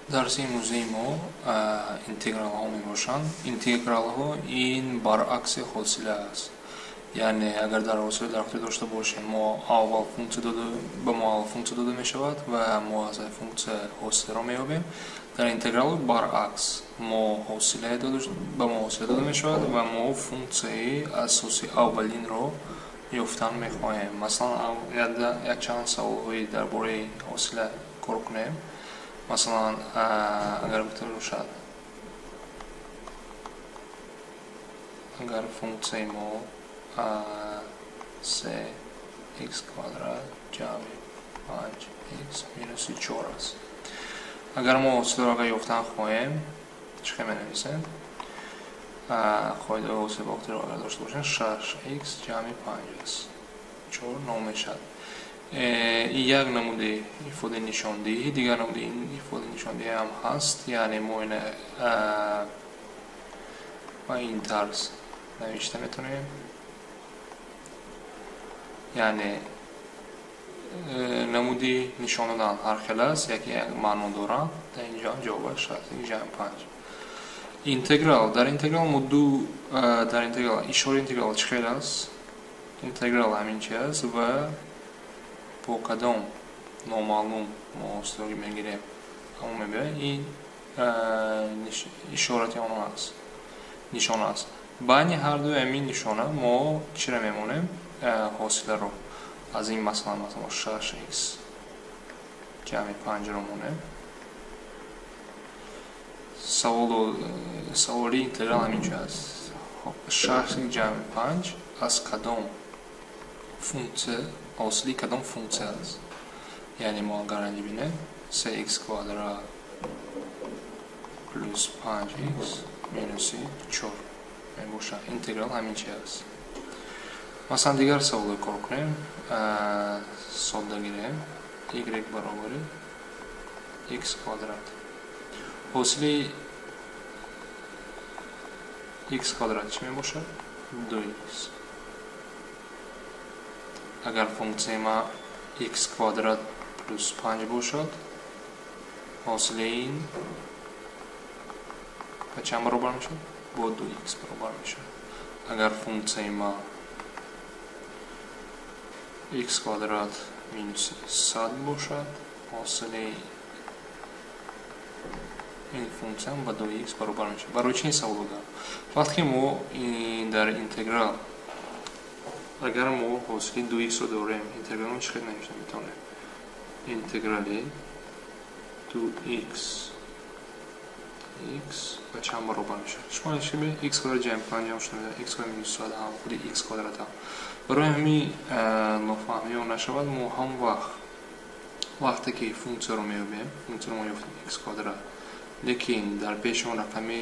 Дарси имрӯзаи мо интегралҳо мебошанд. Интегралҳо ин баръакси ҳосила аст. Яъне агар дар ҳосила дар хотир дошта бошем, мо аввал функсия дода, ба мо аввал функсия дода мешавад ва мо аз функсия ҳосиларо меёбем. Дар интеграл баръакс мо ҳосила дода, ба мо ҳосила дода мешавад ва мо функсияи асоси аввалинро ёфтан мехоҳем. Масалан, якчанд саволҳои дар бораи ҳосила кор кунем. Масалан, агар гуфта бошад, агар функсияи мо 3x квадрат ҷамъи 5x минуси 4 аст. Агар мо ҳосиларо агар ёфтан хоҳем, чӣ хел менависем? Қоидаи ҳосила ба хотир агар дошта бошем, 6x ҷамъи 5 аст. 4 номешавад. Як намуди ифодаи нишондиҳӣ, дигар намуди ифодаи нишондиҳӣ ҳам ҳаст. Яъне мо ина ба ин тарз навишта метавонем. Яъне намуди нишон додан ҳар хел аст, яке як маъно дорад. Дар инҷо ҷавобаш 6 ҷамъи 5. Интеграл. Дар интеграл мо ду, дар интеграл ишораи интеграл чӣ хел аст? Интеграл ҳамин чи аст ва бо кадом номаълум мо ҳосилро мегирем, ҳамон мебиёяд. Ин ишорати он аст, нишона аст. Байни ҳар дуи ҳамин нишона мо чиро мемонем? Ҳосиларо. Аз ин масалан 6x ҷамъи 5-ро монем. Саволи интеграл ҳамин чиз аст. 6 ҷамъи 5 аз кадом функсия, ҳосили кадом функсия аст? Яъне мо агар инҷо бинем, 3x квадрат плюс 5x минуси 4 мебошад. Интеграл ҳамин чиз аст. Масалан, дигар саволро кор кунем, содда гирем. Y баробари x квадрат. Ҳосили x квадрат чӣ мебошад? 2x. Агар функсияи ма x квадрат плюс 5 бошад, ҳосили ин ба чанд баробар мешавад? Бо 2x баробар мешавад. Агар функсияи ма x квадрат минуси 100 бошад, ҳосили ин функсия ба 2x баробар мешавад. Барои чӣ ин савол додам? Вақте ки мо дар интеграл агар мо ҳосили 2x-ро дорем, интегралро чӣ хел навишта метавонем? Интеграли 2x x ба чанд баробар мешавад? Шумо навишта x квадрат ҷамъи 5 ҳам шуда медиҳад, x квадрат минус 100 ҳам, худи x квадрат ҳам. Барои ҳамин нофаҳмиҳо нашавад, мо ҳам вақте ки функсияро меёбем, функсияро мо ёфтем x квадрат, лекин дар пеши он рақами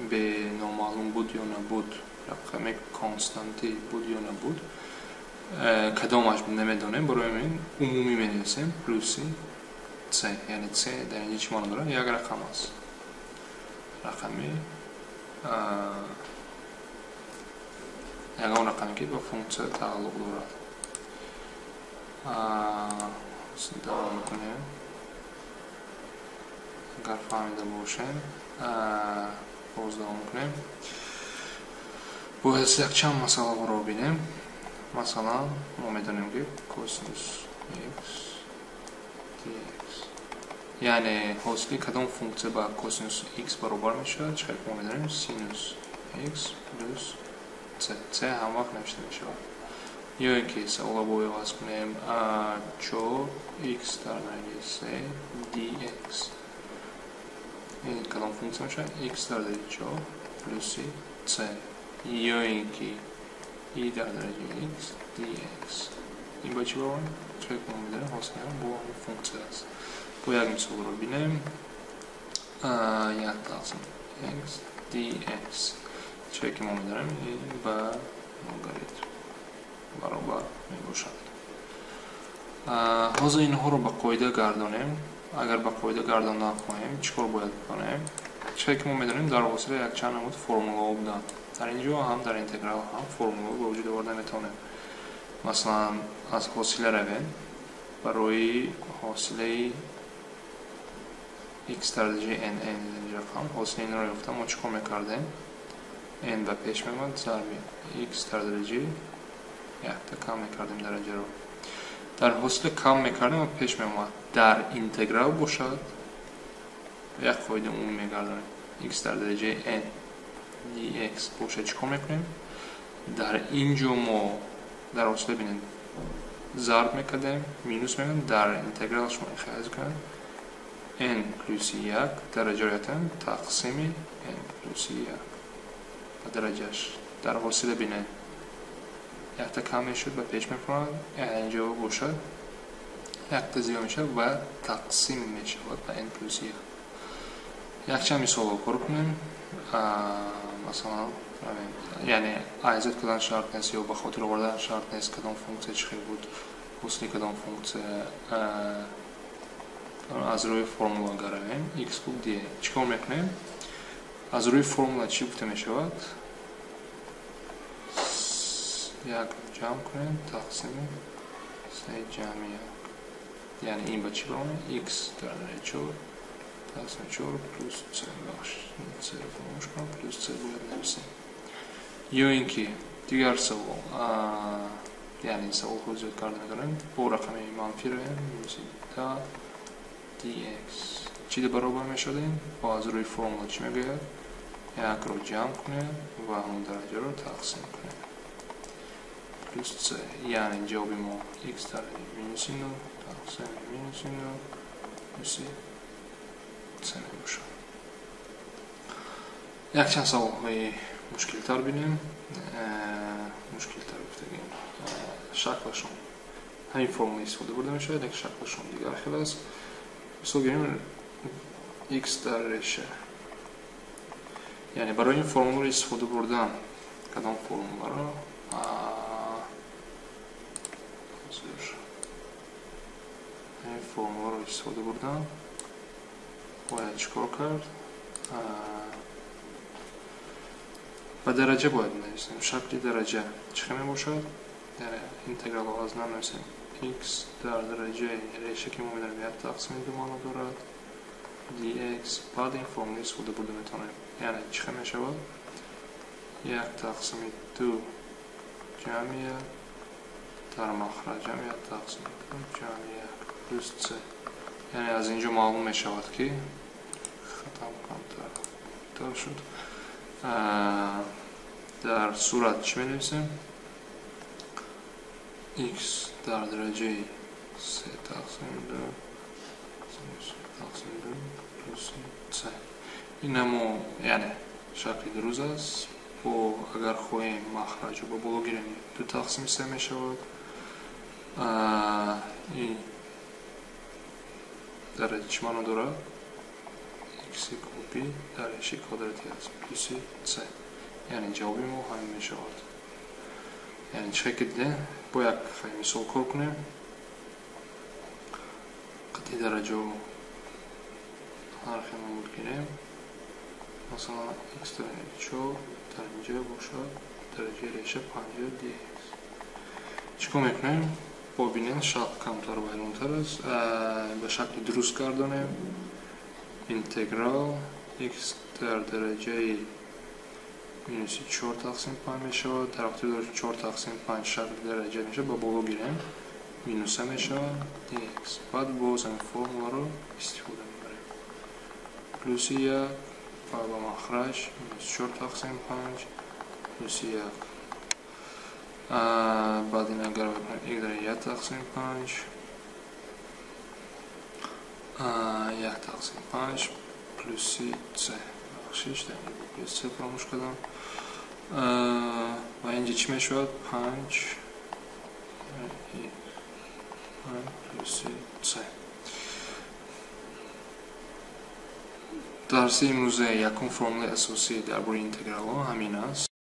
беномаълум буд ё набуд, рақами константӣ буд ё набуд, кадомаш намедонем, барои ҳамин умумӣ менависем плюси c. Яъне c дар инҷо чӣ маъно дорад? Як рақам аст. Рақами ягон рақаме ки ба функсия тааллуқ дорад. Давом мекунем. Агар фаҳмида бошем, боз давом мекунем. Бояд якчанд масъалаҳоро бинем. Масалан, мо медонем ки косинус x dx, яъне ҳосили кадом функсия ба косинус x баробар мешавад? Чӣ хел мо медонем? Синус x плюс c. C ҳам вақт навишта мешавад. Ё ин ки саволро бо иваз кунем, 4 x дар дараҷаи 3 dx. Ин кадом функсия мешавад? X дар дараҷаи 4 плюси c. Ё ин ки e дар дараҷаи x dx. Ин ба чӣ баробар? Чӣ мо медонем, ҳосил бо ҳамин функсия аст. Бо як мисолро бинем. 1 тақсим x dx. Чӣ ки мо медонем, ин ба логаритм баробар мебошад. Ҳозир инҳоро ба қоида гардонем. Агар ба қоида гардондан хоҳем, чӣ кор бояд бикунем? Чӣ ки мо медонем, дар ҳосила якчанд намуд формулаҳо буданд. Дар инҷо ҳам дар интеграл ҳам формулаҳо ба вуҷуд оварда метавонем. Масалан, аз ҳосила равем. Барои ҳосилаи x дар дараҷаи n, n рақам ҳосили инро ёфта мо чӣ кор мекардем? N ба пеш меомад, зарби x дар дараҷаи якта кам мекардем дараҷаро. Дар ҳосила кам мекардем ва пеш меомад. Дар интеграл бошад як қоидаи умумӣ мегардонем. X дар дараҷаи n dx бошад чӣ кор мекунем? Дар ин ҷо мо дар ҳосила бинед зарб мекардем, минус мекардем, дар интеграл шумо хиёл кунед n плюси як дараҷаро ятем тақсими n плюси як ба дараҷаш. Дар ҳосила бинед якта кам мешуд ба пеш мепурад, инҷо бошад якта зиёд мешавад ва тақсим мешавад ба n плюси як. Якчанд мисолҳо кор кунем. Масалан, яъне айзод кардан шарт нест ё ба хотир овардан шарт нест кадом функсия чӣ хел буд, ҳосили кадом функсия. Аз рӯи формула гаравем x куб d. Чӣ кор мекунем? Аз рӯи формула чӣ гуфта мешавад? Як ҷамъ кунем тақсими се ҷамъи як. Яъне ин ба чӣ баромад? X дар дараҷаи чор тақсими чор плюс c. Бахш, c ро фаромӯш кунам, плюс c бояд нависем. Ё ин ки дигар савол, яъне ин саволҳо зиёд карда медорем, бо рақами манфӣ равем, минуси 10 dx чӣ баробар мешавад? Бо аз рӯи формула чӣ мегӯяд? Якро ҷамъ кунем ва ҳамон дараҷаро тақсим кунем плюс c. Яъне ҷавоби мо x дар минуси 9 тақсими минуси 9 плюси c мебошад. Якчанд саволҳои мушкилтар бинем. Мушкилтар гуфтагем, шаклашон ҳамин формула истифода бурда мешавад, як шаклашон дигар хел аст. Мисол гирем x дар реша. Яъне барои ин формуларо истифода бурдан кадом формуларо ҳамин формуларо истифода бурдан бояд чӣ кор кард? Ба дараҷа бояд нависем. Шакли дараҷа чӣ хел мебошад? Яъне интегралро аз нав нависем. X дар дараҷаи реша ки мо медонем як тақсими ду маъно дорад dx. Баъд ин формула истифода бурда метавонем. Яъне чӣ хел мешавад? Як тақсими ду ҷамъи як дар махраҷ ҷамъи як тақсими ду ҷамъи як плюс c. Яъне аз ин ҷо маълум мешавад ки хатам камтар шуд. Дар сурат чӣ менависем? X дар дараҷаи се тақсими ду тақсими ду плюс c. Ин ҳамо яъне шакли дуруст аст. Бо агар хоҳем махраҷро ба боло гирем ду тақсими се мешавад. Ин дараҷа чӣ маъно дорад? X куби дар решаи квадрати аст плюси c. Яъне ҷавоби мо ҳамин мешавад. Яъне чӣ хел ки дидем, бо як мисол кор кунем. Қатъи дараҷао ҳар хел намуд гирем. Масалан x дараҷаи 4 дар инҷа бошад дараҷаи реша 5 dx. Чӣ кор мекунем? Бо бинед шакл камтар вайронтар аст. Ба шакли дуруст гардонем. Интеграл x дар дараҷаи минуси 4 тақсим 5 мешавад. Дар вақти дорем 4 тақсим 5 шакли дараҷа мешавад, ба боло гирем минуса мешавад dx. Баъд боз ҳамин формуларо истифода мебарем. Плюси як ва ба махраҷ минус 4 тақсим 5 плюси як. Баъд ин агар y дар 1 тақсим 5 1 тақсим 5 плюси c. Бахшиш, дар инҷо плюс c фаромӯш кардам. Ва инҷа чӣ мешавад? 5 плюси c. Дарси имрӯза якум формулаи асосӣ дар бораи интегралҳо ҳамин аст.